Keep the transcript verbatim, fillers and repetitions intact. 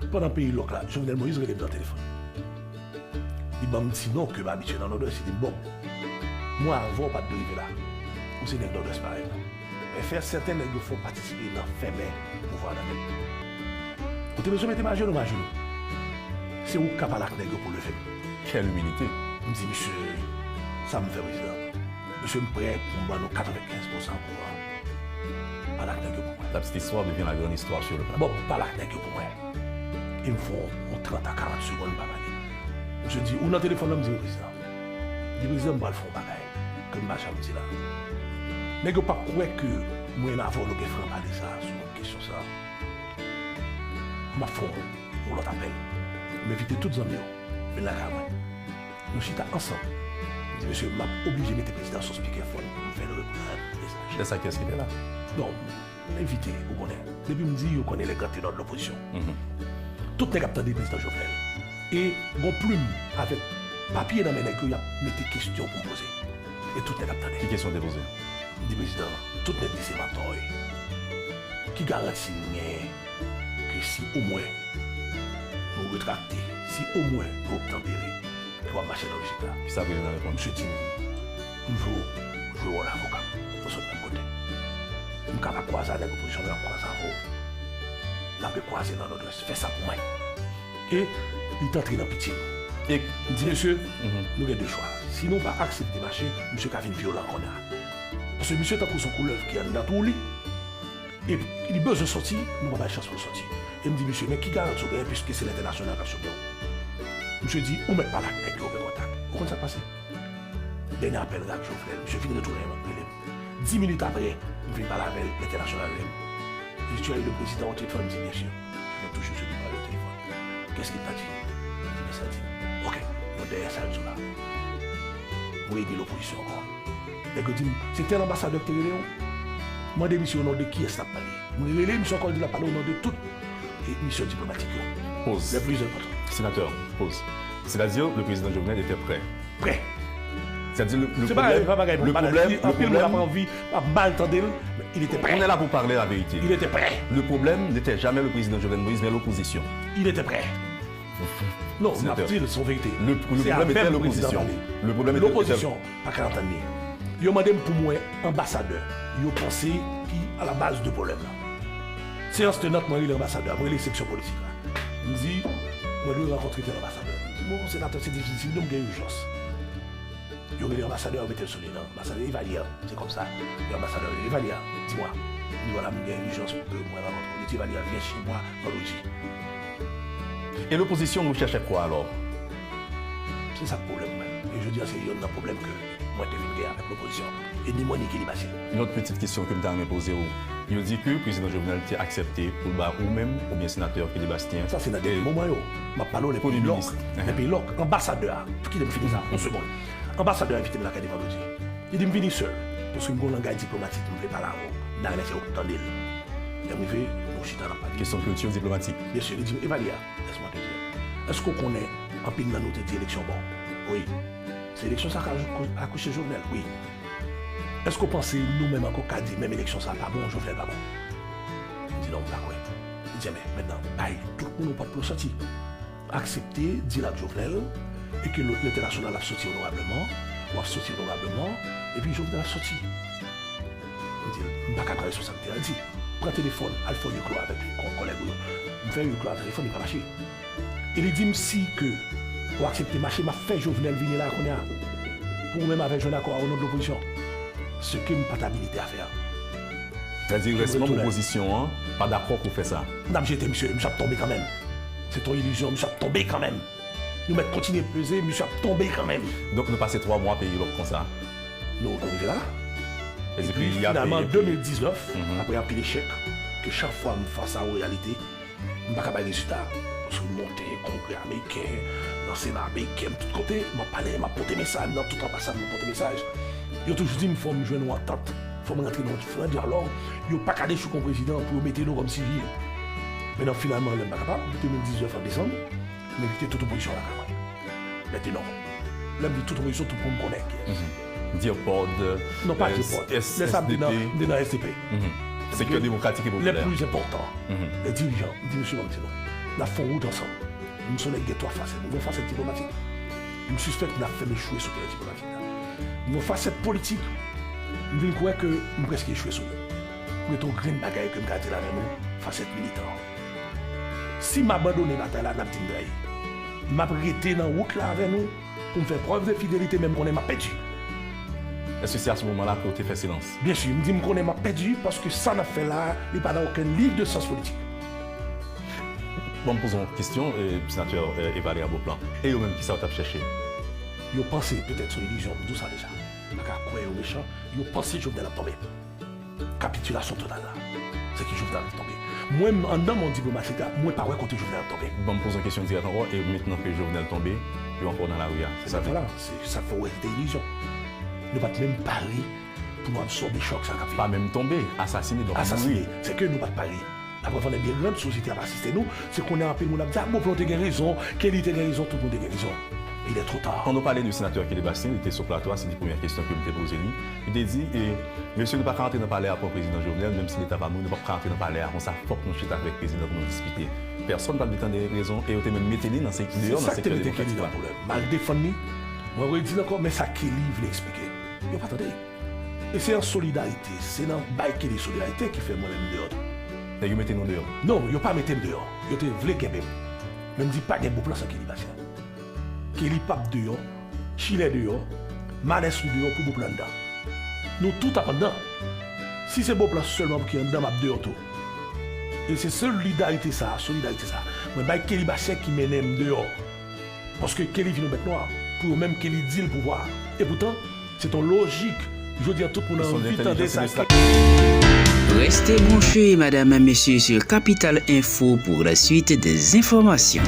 Pandan peyi lòk la, Jovenel Moïse rele m nan telefòn. Li ban m ti non ke m abitye nan Nòdwès, li di m, Bòb, mwen avè w pa t dwe rive la. Ou se nèg Nòdwès parèy mwen. Men fè sèten nèg yo fè w patisipe nan fèmen pouvwa nan men m. Ou te bezwen mete m ajenou, m ajenou. Se ou k ka pale ak nèg yo pou leve m. Quelle humilité. M di, Mesye, sa m fè, prezidan? Mesye, m prè pou m ban nou katrevenkenz pousan pouvwa. Pale ak nèg yo pou mwen. La petite histoire devient la grande histoire sur le plateau. Bon, pale ak nèg yo pou mwen. E m fè yon trant a karant segonn pa pale. Misye di, ou nan telefòn nan? M di, wi, prezidan. Li di, prezidan, m pral fè yon bagay ke m pa janm di la. Nèg yo p ap kwè ke mwen avè w nou gen franpale sa a sou kesyon sa a. M ap fè yon, yon lòt apèl. M envite tout zanmi yo vin lakay mwen. Nou chita ansanm. M di, mesye, m ap oblije mete prezidan sou speakerphone pou m fè l reprann mesaj. Lè sa, kiyès ki te la? Bon, m envite, ou konnen. Depi m di, yo konnen les grands tenors de l'opposition. Tout nèg ap tande prezidan Jovenel. E gon plim avèk papye nan men nèg yo, y ap mete kesyon pou m poze. E tout nèg ap tande. Ki kesyon w te poze? M di, prezidan, tout nèg di se mantò w ye. Ki garanti n genyen ke si omwen nou retrakte, si omwen nou obtanpere, nou ap mache nan lojik la? Kisa prezidan reponn? Misye di m, m vle w jwe wòl avoka m, nou sot menm kote. M ka pa kwaze avèk opozisyon, men m ap kwaze avè w. N ap rekwaze nan Nòdwès. Fè sa pou mwen. E li t antre nan pitye m. E m di, mesye, nou gen de chwa. Si nou pa aksepte mache, misye ka vin vyolan kounye a. Paske misye tankou se yon koulèv ki anndan twou li. E li bezwen soti, nou pa bay chans pou l soti. E m di, mesye, men ki garanti w genyen, piske se lentènasyonal k ap sot w? Misye di, ou mèt pale ak nèg yo, ou gen kontak. Ou konn sa k pase? Dènye apèl ak Jovenel, misye vin retounen rele m. Dis minit apre, m vin pale avè l, lentènasyonal rele m. Li di, tu as eu le président au téléphone? M di, bien sûr. Jovenel toujou se li pale au téléphone. Qu'est-ce qu'il t'a dit? Li di, men sa l di m. Ok, nou dèyè sa l di w la. Mwen ede lopozisyon ankò. Nèg yo di m, se tèl anbasadè ki te rele w. Mande misye o non de kiyès l ap pale. Mwen rele misye ankò, l di l ap pale o non de tout, e, misyon diplomatik yo. Pause. Les plus importants. Sénateur, pause. C'est-à-dire, le président Jovenel était prêt. Prêt. C'est-à-dire, le, le problème, le problème, le problème, anpil moun ap anvi, ap mal tande l, men il était prêt. On est là pour parler la vérité. Il était prêt. Le problème n'était jamais le président Jovenel Moïse, mais l'opposition. Il était prêt. Non, m ap di l, se yon verite. Le, le problème était l'opposition. Le problème était, était... Lopozisyon pa ka antann li. Yo mande m pou mwen anbasadè yo panse ki a la baz de pwoblèm nan. Seyans tenant, mwen rele anbasadè a, mwen rele seksyon politik la. M di, mwen dwe rankontre tèl anbasadè. Li di, bon, senatè, se difisil, non, m gen ijans. Yo rele anbasadè a, yo mete l sou li nan. Anbasadè Evalière, se kòmsa. Yo anbasadè Evalière, di mwa. Li di, vwala, m gen ijans pou ke mwen rankontre w. Li di, Evalière, vyen chez moi vandredi. Et l'opposition recherchait quoi alors? Se sa k pwoblèm mwen. E jodi a, se yonn nan pwoblèm ke mwen te vin gen avèk lopozisyon. E ni mwen ni Guy Lemassière. Yon lòt pitit kesyon ke m ta renmen poze w. Yo di ke prezidan Jovenel te aksepte pou l ba ou menm oubyen senatè Philippe Bastien. Sa se nan dènye moman yo. M ap pale w lè peyi lòk. Lè peyi lòk. Anbasadè a, kite m fini sa, yon segonn. Anbasadè a envite m lakay li vandredi. Li di m vini sèl, paske m gen yon langay diplomatik m vle pale avè w. M ta renmen fè w tande l. Lè m rive, nou chita n ap pale. Kesyon kilti diplomatik. Byen si, li di m, Evalière, laisse-moi te dire. Èske w konnen anpil nan nou te di eleksyon bon? Wi. Se eleksyon sa k akouche Jovenel? Wi. Èske w panse nou menm ankò ka di menm eleksyon sa pa bon, Jovenel pa bon? M di non, m pa kwè. Li di, enben, mentnan, bay tout moun yon pòt pou yo soti. Aksepte dil ak Jovenel, e ke lòt lentènasyonal ap soti onorableman, w ap soti onorableman, epi Jovenel ap soti. M di l, m pa ka pran responsablite a. L di, pran telefòn, al fè yon huis clos avèk kò-, kòlèg ou yo. M fè huis clos a telefòn, li pa mache. E li di m si ke w aksepte mache, m ap fè Jovenel vini la kounye a. Pou ou menm avè jwenn akò a o non de lopozisyon. Ce que m pa t abilite a fè a. Sètadi, rès manm opozisyon an pa dakò pou fè sa. N ap jete misye, misye ap tonbe kanmenm. Se t on ilizyon, misye ap tonbe kanmenm. Nou mèt kontinye peze, misye ap tonbe kanmenm. Donk, nou pase twa mwa peyi lòk konsa. Nou, nou rive la. Epi, finalman, de mil diznèf, apre anpil echèk, ke chak fwa m fas a yon reyalite, m pa ka bay rezilta. Paske m monte kongrè ameriken, nan sena ameriken, tout kote, m ap pale, m ap pote mesaj, nan tout anbasad, m ap pote mesaj. Yo toujou di m, fò m jwenn yon antant, fò m rantre nan yon fran dyalòg. Yo pa ka dechouk yon prezidan pou yo mete nou kòmsi. Men non, finalman, lè m pa kapab, de mil diznèf an desanm, m envite tout opozisyon lakay mwen. Mentnan, lè m di tout opozisyon, tout moun konnen kiyès. Dirpod, non, pa Dirpod. Lè sa, m te nan, m te nan S D P. Sektè Demokratik e Popilè. Lè pli enpòtan, lè dirijan, m di, mesye, ban m di non. N ap fè yon wout ansanm. M se yon nèg gen twa fasèt. M gen yon fasèt diplomatik. M sispèk m ap fè m echwe sou teren diplomatik la. M gen yon fasèt politik. M vin kwè ke m prèske echwe sou li. M gen yon grenn bagay ke m ka di la avè nou, fasèt militan. Si m abandone batay la, n ap di m trayi. M ap rete nan wout la avè nou pou m fè prèv de fidelite, men m konnen m ap pèdi. Èske se a se moman la ke w te fè silans? Byen si, m di m konnen m ap pèdi paske sa n ap fè la a, li pa nan okenn liy de sans politik. Bon, m poze yon kesyon, eh, senatè eh, Evalera Beauplan. E yo menm, kisa yo t ap chèche? Yo panse, petèt se yon ilizyon, m di w sa deja. M pa ka kwè yo mechan, yo panse Jovenel ap tonbe. Kapitilasyon total la. Se ke Jovenel ap tonbe. Mwen, anndan mond diplomatik la, mwen pa wè kote Jovenel ap tonbe. Bon, m poze yon kesyon dirèk ankò, e mentnan ke Jovenel tonbe, yo ankò nan lari a. Se sa w di? Vwala, se sa k fè w wè se te ilizyon. Nou pa t menm pare pou nou absòbe chòk sa k ap vini. Pa menm tonbe, asasine, donk mouri. Asasine, se ke nou pa t pare. Laprèv annè byen grann, sosyete ap asiste nou, se kounye a anpil moun ap di, a, Beauplan te gen rezon, Kelly te gen rezon, tout moun te gen rezon. Il est trop tard. Quand on parlait de sénateur Kelly Bastien, li te sou plato a, se te premyè kesyon ke m te poze li. Li te di, e, mesye, nou pa ka antre nan palè a pou prezidan Jovenel, menm si leta pa mouri, nou p ap ka antre nan palè a konsa, fòk nou chita avèk prezidan pou nou diskite. Pèsonn pa t vle tande rezon, e yo te menm mete li nan se, deyò nan sektè demokratik la. Se sa k te mete Kelly nan pwoblèm. M al defann li, mwen redi l ankò, men sa Kelly vle eksplike. Yo pa tande. E se an solidarite, se nan bay Kelly solidarite ki fè mwen menm m deyò tou. Nèg yo mete nou deyò? Non, yo pa mete m deyò. Yo te vle kenbe m. Men m di pa gen Beauplan san Kelly Bastien. Kelly p ap deyò, Chilè deyò, Manès ou deyò pou Beauplan anndan. Nou tout ap anndan. Si se Beauplan sèlman ki anndan, m ap deyò tou. E se solidarite sa, solidarite sa. Mwen bay Kelly Bastien ki mennen m deyò. Paske Kelly vin yon bèt nwa, pou yo menm Kelly di l pouvwa. Epoutan, se t on lojik. Jodi a tout moun anvi tande sa Kelly. Restez branchés, mesdames et messieurs, sur Capital Info pour la suite des informations.